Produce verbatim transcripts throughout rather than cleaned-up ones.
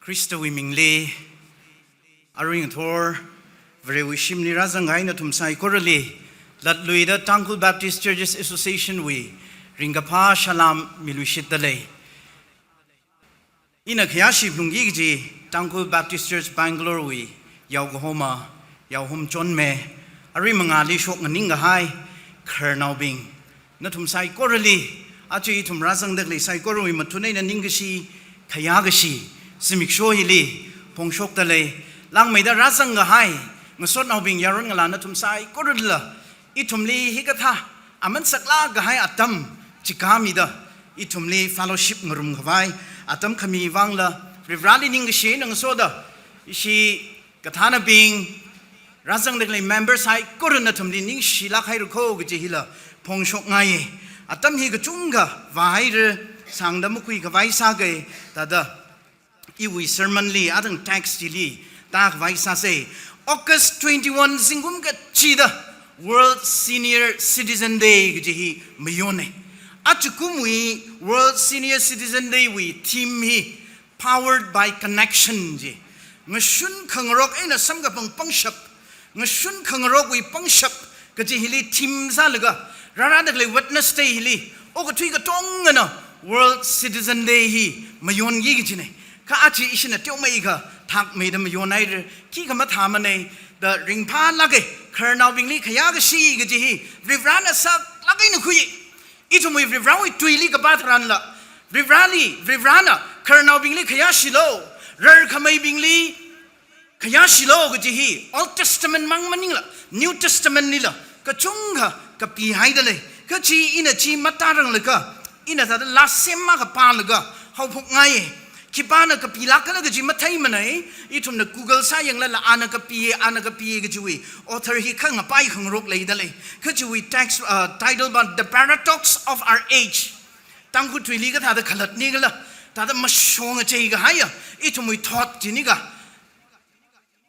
Khristawui mingli, arui ngathor, Varewui shimli rāzangkahai nathum saikorali, latluida Tangkhul Baptist Churches Association wui ringkaphā salam miluishitdalei. Ina khayāshi phalungki kaji Tangkhul Baptist Church Bangalore wui yaokahoma, yaohom chonme, arui mangāli shok nganingkahai khararnaobing, nathum saikorali, aja ithum rāzangdalei saikorawui mathun eina ningkashi, khayākashi zimiksho hili phongshokdalei. Langmeida rāzangkahai ngasotnaobing yaron ngalā nathum saikoralila, ithumli hikathā aman saklākkahai atam chikāmida, ithumli fellowship ngarumkhavai atam khami vangla, Varivarali ningkashi eina ngasoda, ishi kathānabing, rāzangdalei member saikora nathumli ningshilāk haira kho kaji hila phongshokngai. Atam hi kachungkha vāhaira, sāngda makhuikhavai sāga, thāda iwui sermon li, athang text chili tākhavai sāsa. August twenty-one zingkum kachida World Senior Citizen Day kaji hi mayonna. Ajakumwui World Senior Citizen Day wui theme hi Powered by Connection ji. Ngashun khangarok eina samkaphang pangshap, ngashun khangarokwui pangshap kaji hili theme sālaga, rārādalei Wednesday hili, okathui katongana World Citizen Day hi mayonki kajina. Kha aja ishina teomeikha thakmeida mayonhaira, khikha mathāmana da ringphālāka. Khararnaobingli khayākashi kaji hi Varivarana saklāk eina khui. Ithumwui Varivarawui tuili kapā tharanla, Varivarali, Varivarana khararnaobingli khayāshilo, rarkhameibingli khayāshilo kaji hi Old Testament mang maningla, New Testament lila kachungkha kapihaidalei. Kha chi ina chi matāranglakha, ina thāda last sem makha pālaga haophokngai. Khipāna kapilākkhala kaji matheimana, ithumna Google sāyanglala ana kapi, ana kapi kajiwui author hi khangapai khangarok leidalei. Kajiwui text, uh, title va The Paradox of Our Age. Tangkhul tuili kathāda khalatnikhala, thāda mashong acheikahaiya ithumwui thot chinikha.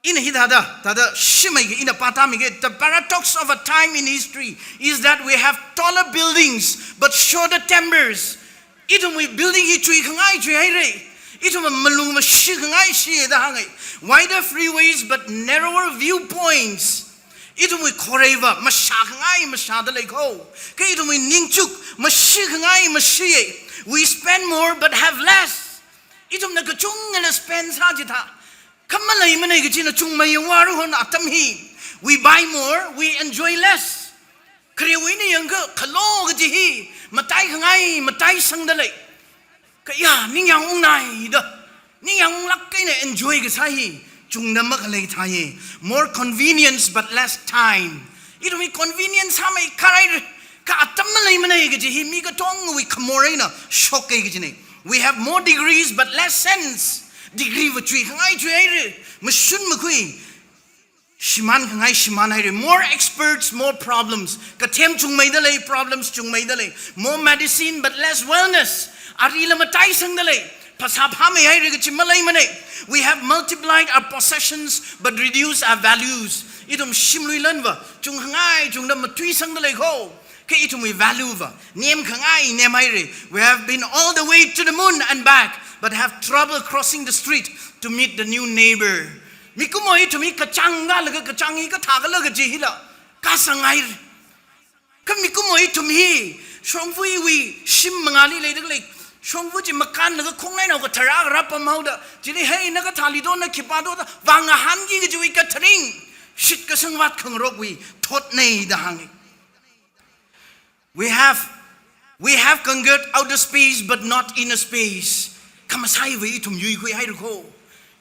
Ina hithāda, thāda shimeiki, ina pātāmiki, the paradox of a time in history is that we have taller buildings but shorter timbers. Ithumwui building hi chuikhangai chuihaira. Ithum malung mashikhangai shida hānga. Wider freeways but narrower viewpoints. Ithumwui khorei va mashākhangai mashādalei kho. Kha ithumwui ningchuk mashikhangai mashiya. We spend more but have less. Ithumna kachungkhala spend sā chithā, kha maleimana kajina chungmeiya, war hon atam hi. We buy more, we enjoy less. Kharewui eina yangakha khalo kaji hi mataikhangai mataisangdalei. Kha ya, ningyāng ungnaida, ningyāng unglāk eina enjoy kasā hi chungda makhalei thāya. More convenience but less time. Ithumwui convenience sāmeikharhaira, kha atam maleimana kaji hi mi katongawui khamor eina shoka kajina. We have more degrees but less sense. Degree va chuikhangai chuihaira, mashun makhui, shimānkhangai shimānhaira. More experts, more problems. Kathem chungmeidalei, problems chungmeidalei. More medicine but less wellness. Arila mataisangdalei, phasā phāmeihaira kaji maleimana. We have multiplied our possessions but reduced our values. Ithum shimlui lan va chungkhangai chungda matuisangdalei kho. Kha ithumwui value va nemkhangai nemhaira. We have been all the way to the moon and back, but have trouble crossing the street to meet the new neighbor. Mikumo ithum hi kachāng ngalaga, kachāng hi kathākhala kaji hila kasanghaira. Kha mikumo ithum hi shongfawui shim mangāli leidalei. Shongfa chi makānlaga khongnainao katharā kharā pamhaoda, chili hei na kathāli do, na khipā do da vāngahānki kajiwui katharing, shitkasang vātkhangarokwui thotna da hānga. We have, we have conquered outer space but not inner space. Khamasaiva ithum yuikhuihaira kho.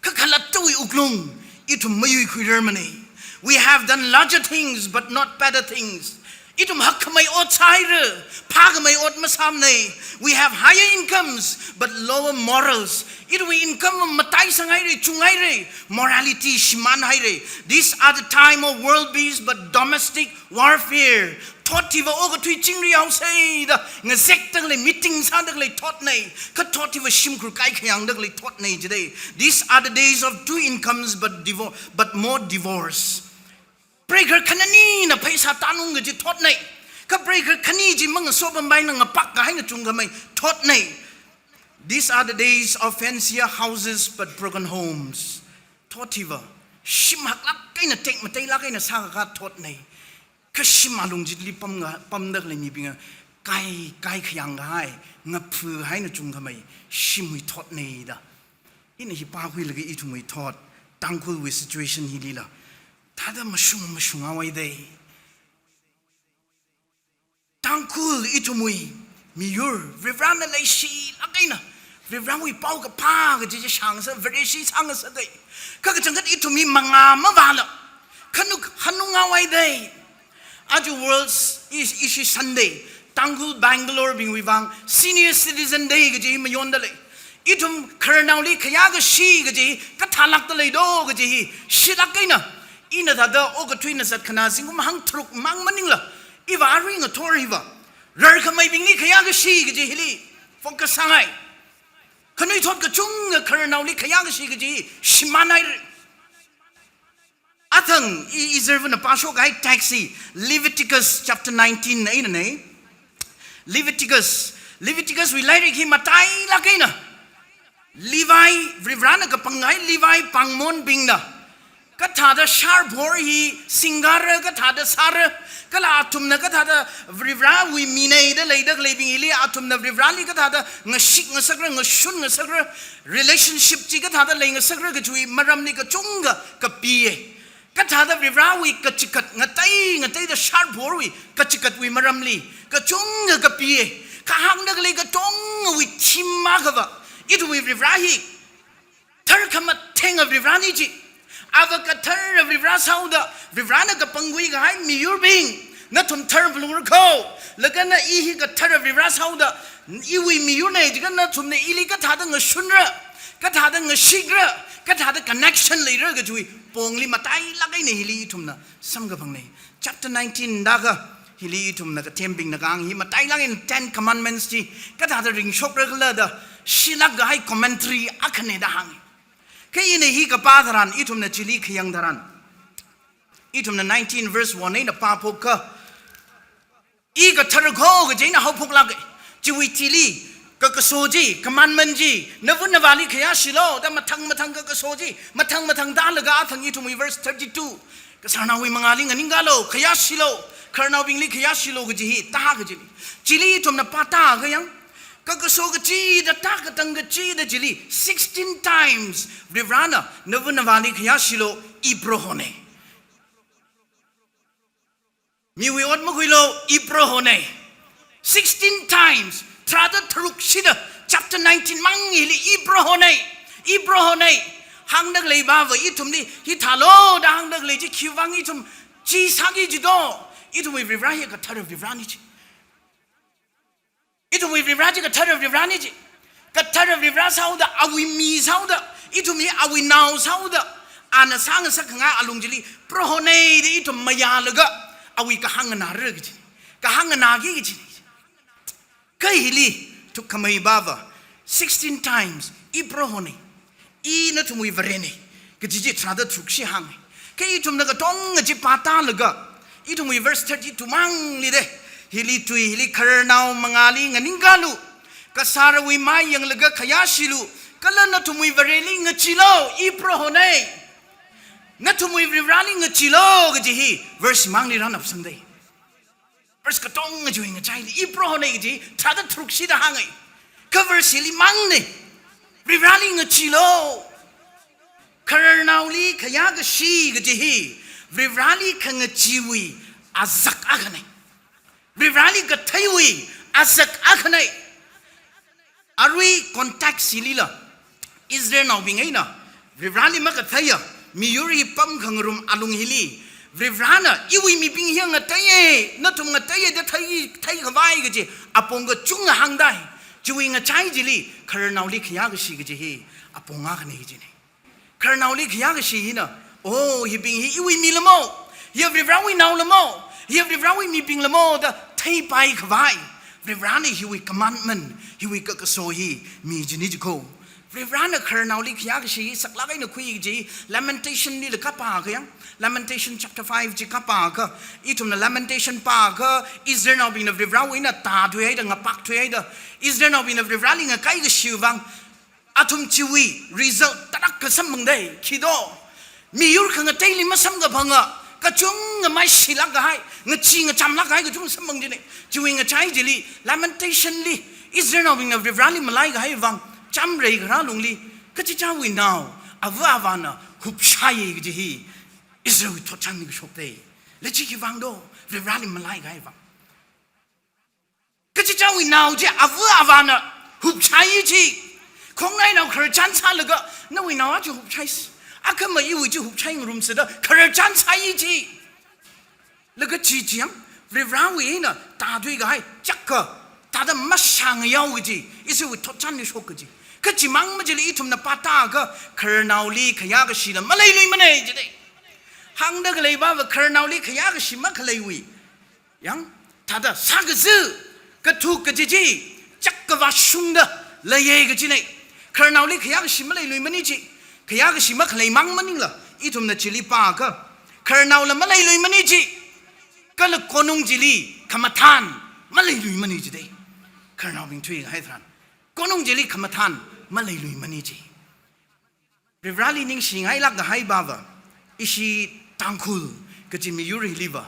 Kha khalattawui wuklung ithum mayuikhuirarmana. We have done larger things but not better things. Ithum hakkhamei ot sāhaira, phākhamei ot masāmana. We have higher incomes but lower morals. Ithumwui income mataisanghaira, chunghaira, morality shimānhaira. These are the time of world peace but domestic warfare. Thot hiva okathui chingri haosai da ngazekdalei, meeting sādalei thotna. Kha thot hiva shimkhur kaikhayāngdalei thotna jida. These are the days of two incomes but divo-, but more divorce. Preikhar khananina pheisā tānung kaji thotna. Kha preikhar khani chi mangasopampaina ngapak kahai ngachungkhamei thotna. These are the days of fancier houses but broken homes. Thot hiva, shim haklāk eina tekmateilāk eina sākakā thotnei. Kha shim alung chili pamnga, pamda khalei mibingva, kai, kai khayang kahai, ngaphu haina chungkhamei, shimwui thotnei da. Ina hi pākhuilaga ithumwui thot, Tangkhulwui situation hilila, thāda mashung, mashung awai dei. Tangkhul ithumwui miyur, Varivarana leishilāk eina, Varivarawui paokaphā kaji chi shāngasā, Vareshi sāngasā dei. Kha kachangkhat ithumwui mangā mavāla, khanuk hanung awai dei. Aja World's is-, ishi Sunday, Tangkhul Bangalore bingwui vang Senior Citizen Day kaji hi mayonda lei. Ithum khararnaoli khayākashi kaji hi kathālākda lei do kaji hi shilāk eina, ina thāda okathuina zatkhanā zingkum hangtharuk mang maningla, iva arui ngathor hiva, rarkhameibingli khayākashi kaji hili focus sāngai. Khanuithot kachungkha khararnaoli khayākashi kaji hi shimānhaira. Athang i, i zervana pāshok kahai text hi Leviticus chapter nineteen einanei. Leviticus, Leviticus wui lairik hi matailāk eina, Levi, Varivarana kapang kahai Levi pāngmonbingna kathāda shārbhor hi singara, kathāda sāra, kala athumna kathāda Varivarawui minei da leida khaleibing hili athumna Varivarali kathāda ngashik ngasakra, ngashun ngasakra, relationship chi kathāda lei ngasakra kajiwui maramli kachungkha kapiya. Kathāda Varivarawui kachikat ngatei ngateida shārbhorwui kachikatwui maramli kachungkha kapiya. Kha hāngda khalei katongawui theme akhava, ithumwui Varivara hi tharkhamathenga Varivarana chi. Ava kathara Varivara sāhaoda, Varivarana kapangkhui kahai miyurbing, nathum thar phalungra kho. Laga na i hi kathara Varivara sāhaoda, iwui miyurna jiakha nathumna ili kathāda ngashunra, kathāda ngashikra, kathāda connection leira kajiwui pongli matailāk eina hili ithumna samkaphangnei. Chapter nineteen da kha hili ithumna kathembingna kahāng hi matailāk eina Ten Commandments chi kathāda ringshokra khala da shilāk kahai commentary akhana da hānga. Kha ina hi kapā tharan, ithumna chili khayang tharan, ithumna nineteen verse one eina pāphok kha, I kathara kho kaji eina haophoklāka. Chiwui thili, kakaso chi, commandment chi, navun navāli khayāshilu da mathang mathang kakaso chi mathang mathang tālaga athang ithumwui verse thirty-two, kasarnaowui mangāli nganingkālu, khayāshilu, khararnaobingli khayāshilu kaji hi tā kajina. Chili ithumna pātā kha yang, kakaso kachida, tā katang kachida chili sixteen times Varivarana navun navāli khayāshilu, I Prohonei. Miwui ot makhuilu, I Prohonei. Sixteen times, tharāda tharukshida, chapter nineteen mang hili, I Prohonei, I Prohonei hāngda khalei bava ithumli, hithālu da hāngda khalei chi khiwui vang ithum chi sāki jido? Ithumwui Varivara hi kathara Varivarana chi. Ithumwui Varivara chi kathara Varivarana chi. Kathara Varivara sāhaoda, awui mi sāhaoda, ithumwui awui nao sāhaoda, ana sāngasak khangai alung chili, Prohonei da ithum mayālaga, awui kahāng nganāra kaji. Kahāng nganāki kaji. Kha hili thukkhamei bava, sixteen times, I Prohonei, I nathumwui Varenei kaji chi tharāda tharukshi hānga. Kha ithumna katonga chi pātālaga, ithumwui verse thirty-two mangli de, hili tui, hili khararnao mangāli nganingkālu, kasārawui mai yanglaga khayāshilu, kala nathumwui Vareli ngacheelu, I Prohonei. Nathumwui Varivarali ngacheelu kaji hi verse mangli rānapsangdei. Verse katonga chiwui ngachaili, I Prohonei kaji tharāda tharukshida hānga. Kha verse hili mangna, Varivarali ngacheelu. Khararnaoli khayākashi kaji hi Varivarali khangacheewui azak akhanei. Varivarali katheiwui azak akhanei. Arui context hilila, Israelnaobing eina Varivarali makatheiya miyur hi pamkhangarum alung hili, Varivarana iwui mibing hi ngateiya, nathum ngateiya da thei, theikhavai kaji apong kachungkha hāngdai. Chiwui ngachai chili khararnaoli khayākashi kaji hi apong akhanei kajina. Khararnaoli khayākashi hina, oh, hibing hi iwui mila mo, hi Varivarawui naola mo, hi Varivarawui mibingla mo da theipai khavai, Varivarana hiwui commandment, hiwui kakaso hi mi kajina jiko. Varivarana khararnaoli khayākashi saklāk eina khui kaji Lamentation lila kapā kayang. Lamentation chapter five chi kapā ka, ithumna Lamentation pā ka, Israelnaobingna Varivarawui eina tāthuihaida, ngapakthuihaida, Israelnaobingna Varivarali ngakai kashi vang, athum chiwui result tarākha samphangdai, khi do. Miyur khangateili masamkaphanga, kachungkha maishilāk kahai, ngachee ngachamlāk kahai kachungkha samphang jine. Chiwui ngachai chili, Lamentation li, Israelnaobingna Varivarali malai kahai vang, chām reikharā lungli, kachichāwui nao, ava avāna hupshaiye kaji hi, Israelwui thotchan kashokdai. Lechi khi vang do, Varivarali malai kahai vang. Kachichāwui nao chi ava avāna hupshaiye chi. Khongnainao khararchan sālaga, nawui nao aja hupshai. Akhama iwui chi hupshai ngarumsa da khararchan sāye chi. Laga chi chiyang, Varivarawui eina tāthui kahai chakka, tāda mashāngayao kaji, Israelwui thotchanli shok kaji. Kachimang machili ithumna pātā ka, khararnaoli khayākashila maleiluimane jidai. Hāngda khalei pava khararnaoli khayākashi makhaleiwui yang, tāda sākazi, kathuk kaji chi, chakka vāshungda leiye kajine. Khararnaoli khayākashi maleiluimane chi, khayākashi makhalei mang maningla, ithumna chili pā ka, khararnaola maleiluimane chi, kala konung chili khamathān maleiluimane jidai. Khararnaobing thuikahai tharan, konung chili khamathān maleiluimane chi. Varivarali ningshingailāk kahai pava, ishi Tangkhul kaji miyur hiliva,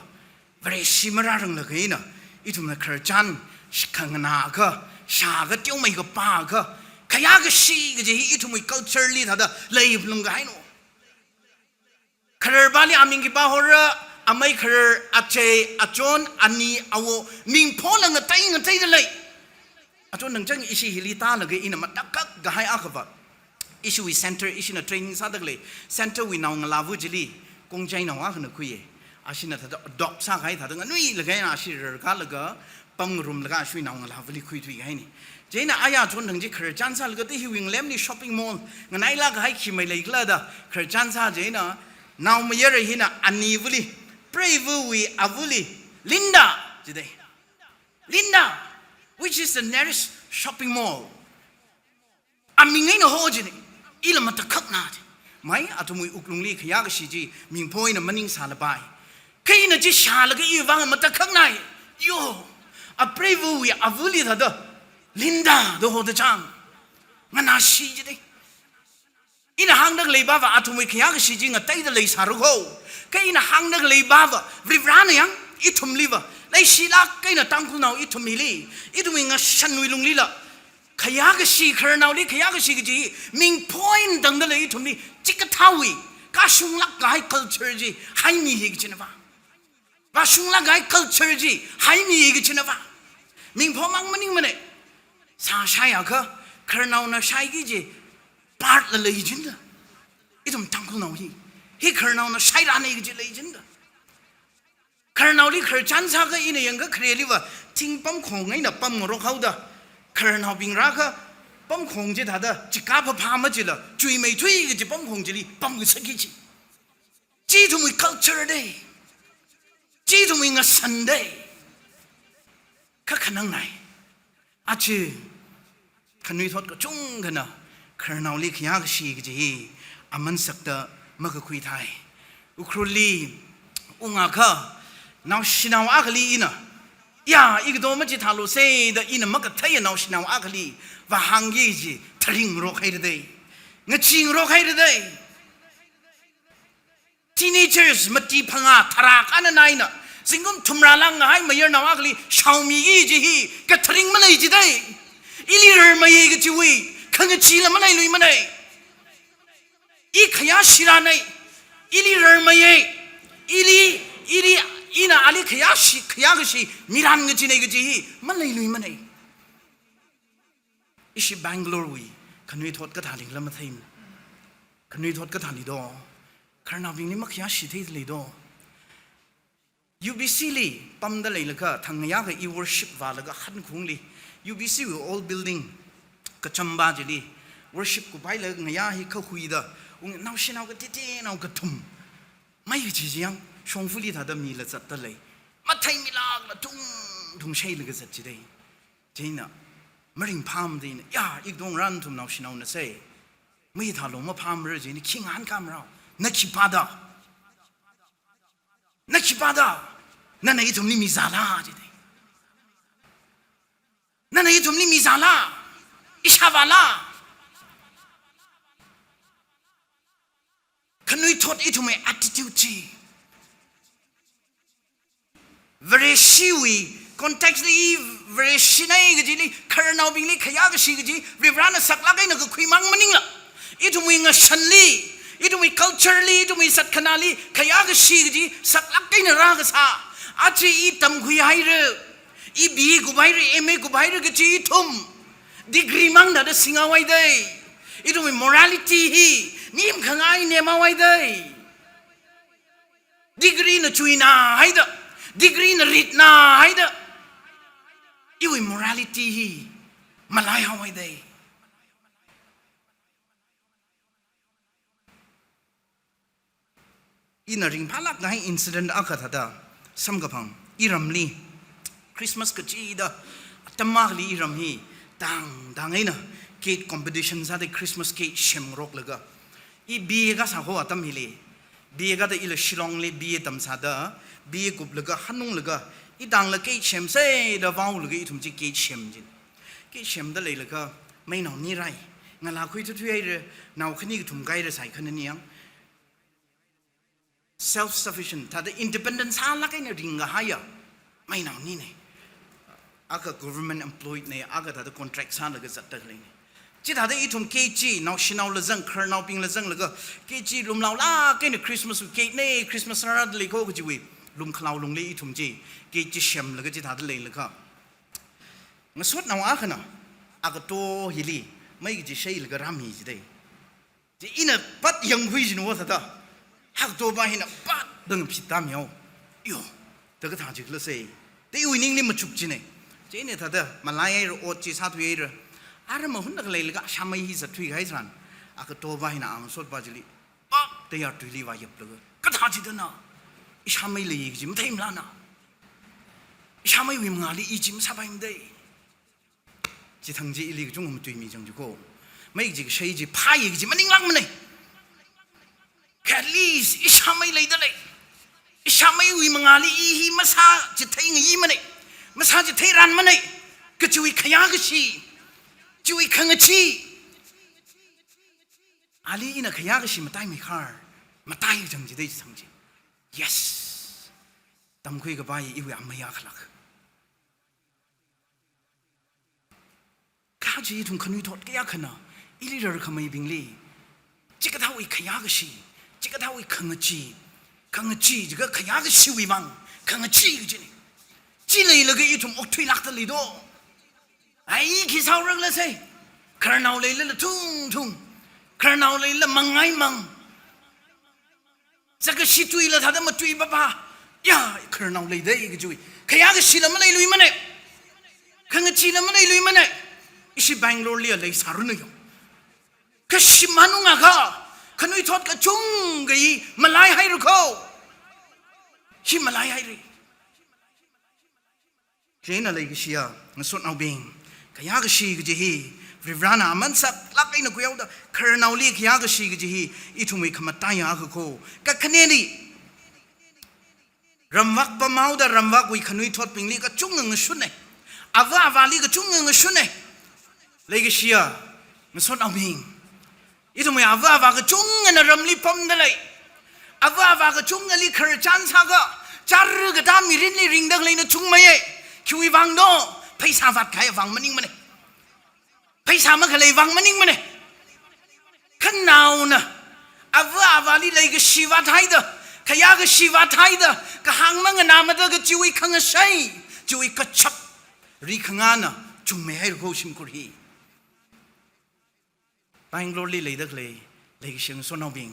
Vareshi marāranglaga eina, ithumna khararchan, sh-, khanganā ka, shā ka, teomei kapā ka, khayākashi kaji hi ithumwui culture li tāda leiphalung kahaino. Khararpali aming khipā hora, amei kharar, achei, achon, ani, awo, mingphola ngatei ngateida lei. Achon nangchang ishi hili tālaga ina matakhak kahai akhava, ishiwui center, ishina training sāda khalei center wui naongalāva chili, Kongjainao akhana khuiye. Ashina thāda adopt sākahai thāda nganuilaga eina ashi rarkālaga pamngarumlaga ashiwui naongalāvali khuithui kahaine. Chieina aya chon nang chi khararchan sālaga da hiwui ngalemli shopping mall nganailāk kahai khi mei leikhala da khararchan sā chieina, naomayara hina anivali, preivawui avali, Linda jidai. Linda, which is the nearest shopping mall? Aming eina ho jine, ila matakhakna ji. Mai, athumwui wuklungli khayākashi chi mingpho eina maningsālapai. Kha ina chi shālaga iwui vang matakhaknai. Yo, apreivawui avali thāda, Linda da hoda chang, nganāshi jidai. Ina hāngda khalei pava athumwui khayākashi chi ngateida leisāra kho. Kha ina hāngda khalei pava, Varivarana yang ithumliva, leishilāk eina Tangkhulnao ithum hili, ithumwui ngashanwui lunglila, khayākashi, khararnaoli khayākashi kaji mingpho eina tangda lei ithumli, chikathāwui kashunglāk kahai culture chi haimihe kajina va. Vāshunglāk kahai culture chi haimihe kajina va. Mingpho mang maningmane. Sāshaiakha, khararnaona shaiki kaji part la leichinda. Ithum Tangkhulnao hi, hi khararnaona shairane kaji leichinda. Khararnaoli khararchan sākha ina yangkha khareliva thing pamkhong eina pamngarok haoda, khararnaobing rākha pamkhong chi thāda chika phapha machila chuimeithui kaji pamkhong chili pamngasakki chi. Chi ithumwui culture dai. Chi ithumwui ngasan dai. Kha khanangnai. Achi, khanuithot kachungkhana khararnaoli khayākashi kaji hi aman sakta makakhui thai. Ukhrulli ungakha naoshinao akhali ina, ya, ikato machithālose da ina makatheiya naoshinao akhali vāhāngki kaji tharingrok haira dai. Ngacheengrok haira dai. Teenagers, mati phangā, tharā kananaina, zingkum thumrā langkahai mayarnao akhali shaomiki kaji hi katharing malei jidai. Ili rarmeiye kajiwui khangacheela maleiluimane. I khayāshirane. Ili rarmeiye. Ili, ili, ina ali khayāshi, khayākashi miran kajine kaji hi maleiluimane. Ishi Bangalore wui khanuithot kathāli lam matheimana. Khanuithot kathāli do, khararnaobingli makhayāshi theili do. U B C li pamda leilakha, thangngayākha i worship vālaga hankhungli, U B C wui old building kachamba chili worship kuphailaga ngayā hi khahuida, ung naoshinao kateoteonao kathum, mai chi chiyang shongfali thāda mila zatda lei. Matheimilākla tungtung shailaga zat jidai. Chieina maringphāmada ina, ya, ikato ngarā nathum naoshinaona sei. Mui thālo maphāmara jina khi ngahānkāmarao. Na khipāda? Na khipāda? Nana ithumli mizāla jida. Nana ithumli mizāla? Ishāvāla? Khanuithot ithumwui attitude chi. Vareshiwui context li, Vareshinai kajili, khararnaobingli khayākashi kaji, Varivarana saklāk eina kakhuimang maningla, ithumwui ngashanli, ithumwui culture li, ithumwui zatkhanāli khayākashi kaji saklāk eina rākasā. Aja i tamkhuihaira, i B A kuphaira, M A kuphaira kaji ithum degree mangna da singhaohaida. Ithumwui morality hi nimkhangai nemhaohaida. Degree na chuina haida, degree na ritna haida, iwui morality hi malaihaohaida. Ina ringphālāk kahai incident akha thāda samkaphang, iramli Christmas kachida atam akhali iram hi dangdang eina cake competition sāda Christmas cake semroklaga, i B A kasā ho atam hili, B A kada ila Shillong li B A tamsāda, B A kuplaga hanunglaga, i tangla cake semsei da vaolaga ithum chi cake sem jin. Cake semda leilaga, meinao nirai, ngalā khuithuithui haira, nao khani kathum kahaira saikhana ni yang. Self sufficient, thāda independent sālāk eina ringkahaiya meinao nina. Akha government employed na, akha thāda contract sālaga zatda khaleina. Chithāda ithum cake chi, naoshinaola zang, khararnaobingla zanglaga, cake chi lumlaolāk eina Christmas cake na, Christmas rāda leiko kajiwui lumkhalao lungli ithum chi cake chi semlaga chithāda leilaga, ngasotnao akhana agato hili mei kaji shailaga rāmi jida. Chi ina pat yangkhui jin wo thāda, agato pā hina pat dang phit tāmihao. Yo, da kathā jikhala sei, da iwui ningli machuk jina. Chi ina thāda malaihaira, ot chi sāthuihaira. Ara mahunna khaleilaga shāmei hi zatthui kahai tharan, agato pā hina angasot pā chili pak da yartuili vāyaplaga, kathā jidana? I shāmei lei kaji matheimalana? I shāmeiwui mangāli i chi masāpaimada. Chithang chi ili kachungkha matuimi chang jiko. Mei kaji kashai chi phāya kaji maninglākmana. Kha at least i shāmei leida lei, i shāmeiwui mangāli i hi masāchitheingayimana, masāchitheirānmana kajiwui khayākashi, chiwui khangachee. Ali ina khayākashi mataimeikhar, matai chang jida chithang chi. Yes. Tamkhui kapai iwui amei akhalāk. Kha chi ithum khanuithot kayākhana, ili rarkhameibingli chikathāwui khayākashi, chikathāwui khangachee, khangachee jiakha khayākashiwui vang khangachee kajina. Chi leilaga ithum okthuilākda leido? Ai, khi sāhaorakhala sei. Khararnao leilala thungthung, khararnao leilala mangngaimang, zakashi tuila thāda matui papa. Ya, khararnao leida kajiwui khayākashila maleiluimana, khangacheela maleiluimana. Ishi Bangalore li leisāranu yo. Kha shim manungakha khanuithot kachungkha hi malaihaira ko. Hi malaihaira. Chieina leikashiya ngasotnaobing, khayākashi kaji hi Varivarana aman saklāk eina khuihaoda, khararnaoli khayākashi kaji hi ithumwui khamataiya akha ko. Kakhaneli, ramvak pamhaoda ramvakwui khanuithotbingli kachungkha ngashuna. Ava avāli kachungkha ngashuna. Leikashiya ngasotnaobing, ithumwui ava avā kachungkhana ramli pamda lei. Ava avā kachungkhali khararchan sāakha, chāra katā mirinli ringda khaleina chungmeiya. Khiwui vangno? Pheisā vātkahai vang maningmana. Pheisā makhalei vang maningmana. Kha naona ava avāli leikashi vāthaida, khayākashi vāthaida, kahāng manganāmada kajiwui khangashei, chiwui kachap rikhangana chungmeihaira ko shimkhur hi. Bangalore li leida khalei, leikashi ngasotnaobing,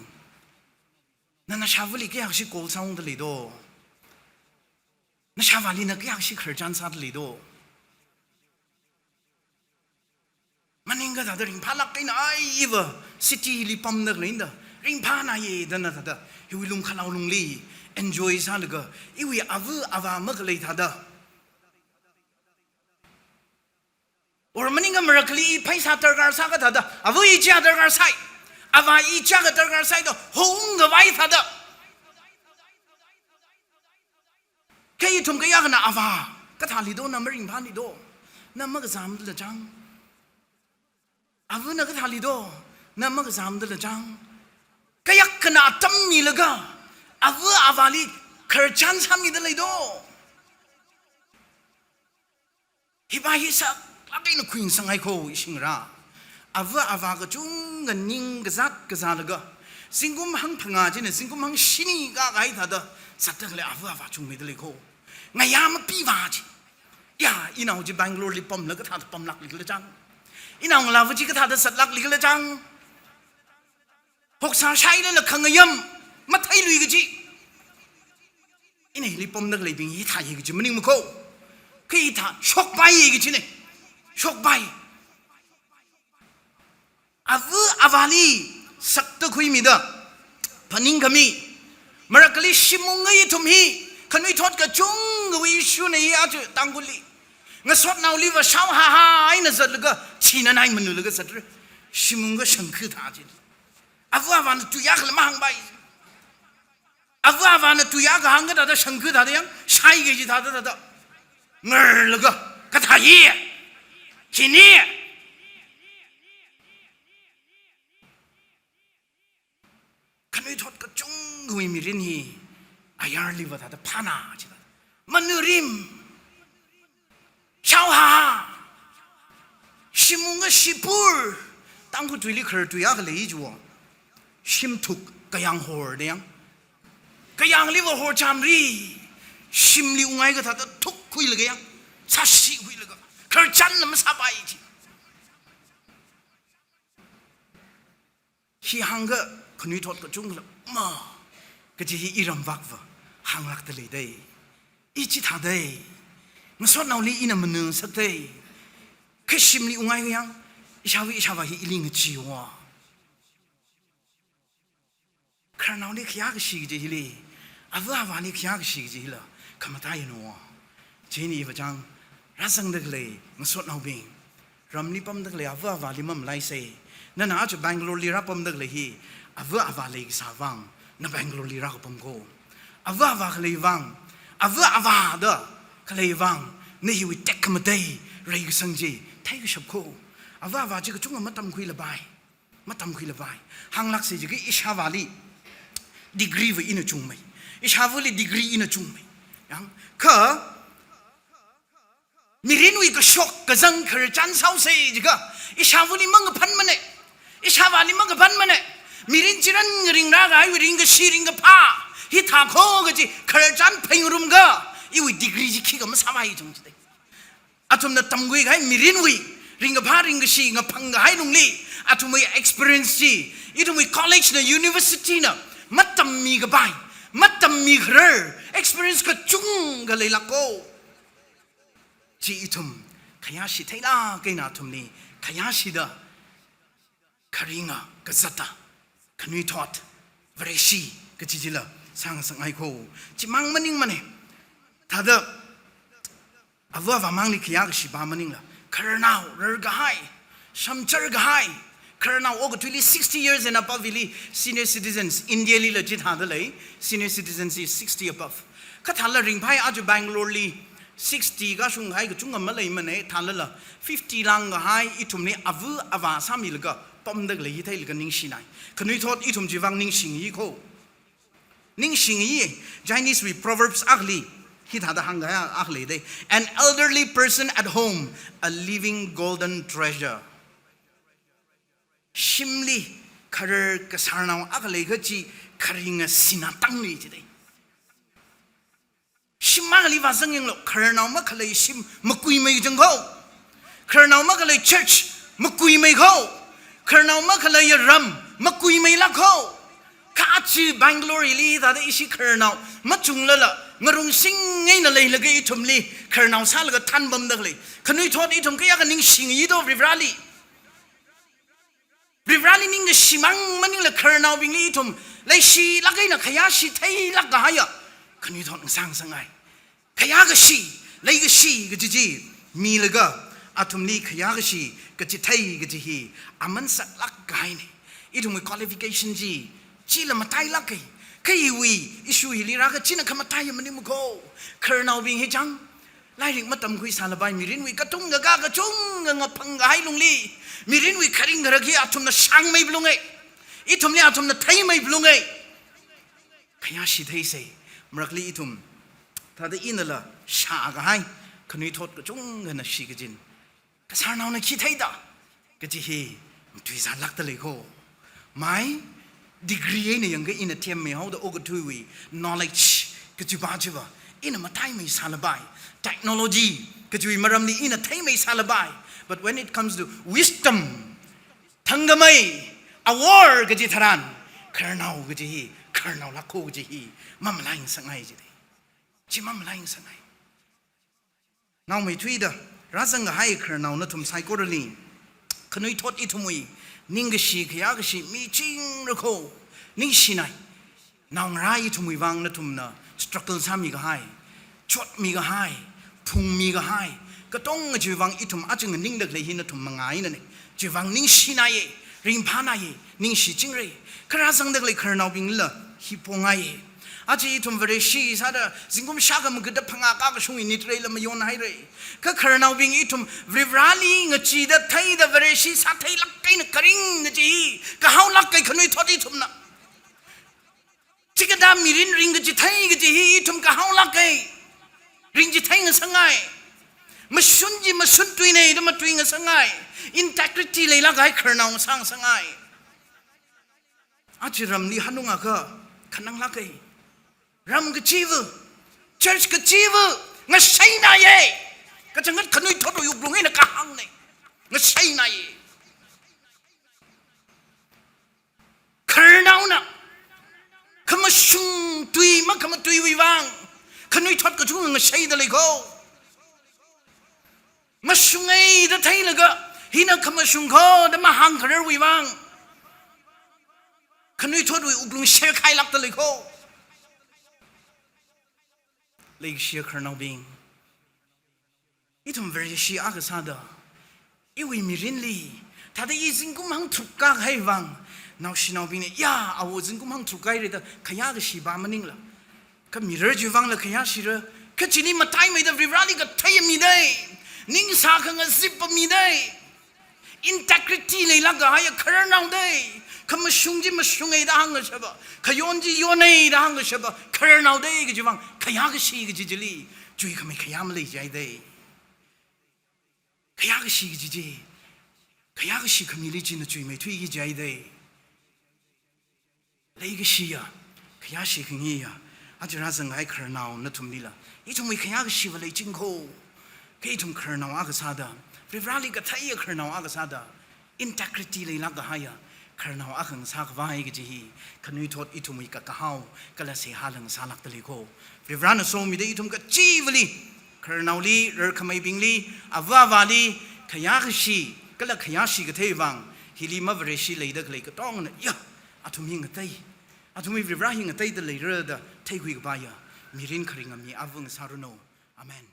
na nashāvāli kayākha call sāungda leido? Nashāvāli na kayākha khararchan sāda leido? Maningakha thāda ringphālāk eina ai iva city li pamda khaleina da, ringphānaye da na thāda hiwui lumkhalao lungli enjoy sālaga, iwui ava avā makhalei thāda. Or maningakha marakhali i pheisā darkar sāakha thāda, ava i chi darkar sai. Avā i chaka darkar sāi do, hung khavai thāda. Kha ithum kayākhana avā kathāli do, na maringphāli do, na makazāmdala chang. Avana kathāli do, na makazāmdala chang. Kayākhana atam milaga, ava avāli khararchan sāmida lei do. Hiva hi saklāk eina khuisangngai kho ishingra. Ava avā kachungkha ning kazāt kazālaga, zingkum hangphangā china zingkum hangshini kakahai thāda zatda khalei ava avā chungmeida lei kho. Ngayā mapiva chi. Ya, inao chi Bangalore li pamlaga kathāda pamlāklikhala chang. Inao ngalāva chi kathāda zatlāklikhala chang. Hoksā shailala khangayam matheilui kaji. Ina hili pamda khaleibing hithā hi kaji maningma kho. Kha hithā shokpai hi kajina. Shokpai. Ava avāli sakta khuimida phaningkhami. Marakhali shim unga ithum hi khanuithot kachungkhawui issue na hi aja Tangkhulli. Ngasotnaoliva shaohaha eina zatlaga, china nai manulaga zatra. Shim unga shangkhu thā chi. Ava avāna tuiyākhala mahāngpai. Ava avāna tuiyākahāng kathāda shangkhu thāda yang, shaiki kaji thāda thāda. Ngarlaga, kathā hi? Khani? Khanuithot kachungkhawui mirin hi ayarliva thāda phāna chida. Manurim. Shaohaha. Shim unga shipur. Tangkhul tuili kharar tuiyākhalei chiwo. Shimthuk kayāng hor da yang. Kayāngliva horchamri. Shimli unghai kathāda thukkhuilaga yang. Sāshikhuilaga. Khararchanla masāpai chi. Hi hāngakha khanuithot kachungkhala ma kaji hi iramvakva hānglākda leidei. I chithādei. Ngasotnaoli ina mangasakdei. Kha shimli unghai kayāng, ishāva ishāvā hi ili ngacheewa. Khararnaoli khayākashi kaji hili, ava avāli khayākashi kaji hila khamataiyana. Chieina iva chang rāzangda khalei ngasotnaobing, ramli pamda khalei ava avāli mamalaisei. Nana aja Bangalore li rāpamda khalei hi ava avā leikasā vang na Bangalore li rākapam kho. Ava avā khalei vang, ava avā da khalei vang, na hiwui tekhamatei reikasang chi theikashap kho. Ava avā chi kachungkha matamkhuilapai. Matamkhuilapai. Hānglāksei jiakha ishāvāli degree va ina chungmei. Ishāvali degree ina chungmei. Yang, kha mirinwui kashok kazang khararchan sāhaosei jiakha, ishāvali mangaphanmana. Ishāvāli mangaphanmana. Mirin chirān ngaringrā kahaiwui ringkashi ringkaphā hithā kho kaji khararchan phaningrumkha, iwui degree chi khikha masāpai chung chidei. Athumna tamkhui kahai mirinwui ringkaphā ringkashi ngaphang kahai lungli, athumwui experience chi, ithumwui college na university na matammikapai, matammikharar experience kachungkha leilāk kho. Chi ithum khayāshi theilāk eina athumli khayāshida, kharinga kazata, khanuithot, Vareshi kaji chila sāngasakngai kho. Chimang maningmana. Thāda ava avāmangli khayākashi pa maningla, khararnao rarkahai, shamchar kahai, khararnao okathuili sixty years and above li senior citizens, India lila chithāda lei, senior citizens is sixty above. Kha thāla ringphai aja Bangalore li sixty kashung kahai kachungkha maleimana, thālala fifty lāngkahai ithumli ava avā sāmilaga pamda khalei hi theilaga ningshinai. Khanuithot ithum chivang ningshingi kho. Ningshingi, Chinese wui Proverbs akhali hithāda hāngkahai akha leidei. An elderly person at home, a living golden treasure. Shimli kharar kasārnao akha leikha chi kharinga sinā tangna chidei. Shim akhali vāzang yanglu, khararnao makhalei shim makuimei jang kho. Khararnao makhalei church makuimei kho. Khararnao makhalei ram makuimeilāk kho. Kha aja Bangalore li thāda ishi khararnao machunglala, ngarumshing eina leilaga ithumli khararnao sālaga thanpamda khalei, khanuithot ithum kayākha ningshingi do Varivarāli. Varivarāli ningkashi mang maningla khararnaobingli ithum leishilāk eina khayāshi theilāk kahaiya khanuithot ngasāngasakngai. Khayākashi, leikashi kaji chi milaga athumli khayākashi kachithei kaji hi aman saklāk kahaina. Ithumwui qualification chi, chila matailāka. Kha iwui issue hili rākha china khamataiya maningmana ko. Khararnaobing hi chang, lairik matamkhui sālapai, mirinwui katung kakā kachungkha ngaphang kahai lungli, mirinwui kharing kharak hi athumna shāngmei phalunga. Ithumli athumna theimei phalunga. Khayāshi theisa. Marakli ithum, thāda inala shākahai khanuithot kachungkhana shikachin, kasarnaona khi theida kaji hi matuizānlākda lei ko. Mai, degree eina yangakha ina themmeihaoda okathuiwui knowledge kachipa chiva ina mataimei sālapai, technology kajiwui maramli ina theimei sālapai. But when it comes to wisdom, thangkhamei, awor kaji tharan, khararnao kaji hi khararnaolāk ko kaji hi mamalaingsāngai jida. Chi mamalaingsāngai. Naomeithuida rāzang kahai khararnao nathum saikorali, khanuithot ithumwui ningkashi khayākashi michingra ko. Ningshinai. Naongarā ithumwui vang nathumna struggle sāmi kahai, chotmi kahai, phungmi kahai, katonga chiwui vang ithum aja nganingda khalei hi nathum mangā einana. Chiwui vang ningshinaiya, ringphānaiya, ningshichingra. Kha rāzangda khalei khararnaobingla hi pongaiya. Aja ithum Vareshi sāda zingkum shākha magada phangā kakashung init rei la mayonhaira. Kha khararnaobing ithum Varivarali ngacheeda theida Vareshi sātheilāk eina kharing kaji hi kahaolāka khanuithot ithumna. Chikathā mirin ringkachithei kaji hi ithum kahaolāka. Ringchithei ngasakngai. Mashun chi mashun tuina da matui ngasakngai. Integrity leilāk kahai khararnao ngasā ngasakngai. Aja ramli hanungakha khananglāka. Ram kachiva, church kachiva, ngasainaiya. Kachangkhat khanuithotwui wuklung eina kahāngna. Ngasainaiya. Khararnaona khamashung tui makhamatuiwui vang khanuithot kachungkha ngasaida lei ko. Mashunga da theilaga, hina khamashung ko da mahāngkhararwui vang khanuithotwui wuklung sherkhailākda lei ko. Leikashiya khararnaobing, ithum Vareshi akha sāda, iwui mirinli, thāda i zingkum hangtharuk kahai vang, naoshinaobingna, ya, awo zingkum hangtharuk kahaira da khayākashi pa maningla. Kha mirror chiwui vangla khayāshira, kha chili mataimeida Varivarali kathei mida, ningsā khangazip pa mida. Integrity leilāk kahaiya khararnao da, khamashung chi mashunga da hāngkashapa, khayon chi yona da hāngkashapa khararnao da kajiwui vang, khayākashi kaji chili chuikhamei khayā malei jihaida. Khayākashi kaji chi, khayākashi khamili china chuimeithuiki jihaida. Leikashiya, khayāshi khangayiya, aja rāzanghai khararnao nathumlila ithumwui khayākashiva leiching ko. Kha ithum khararnao akha sāda, Varivarali katheiya khararnao akha sāda, integrity leilāk kahaiya khararnao akha ngasākhavai kaji hi khanuithot ithumwui kakahao kala seihā la ngasālākda lei ko. Varivarana somida ithum kachivali, khararnaoli, rarkhameibingli, ava avāli khayākashi kala khayāshi kathei vang, hili maVareshi leida khalei katongana, ya, athum hi ngatei, athumwui Varivara hi ngateida leira da theikhui kapaiya mirin kharinga mi ava ngasāranu. Amen.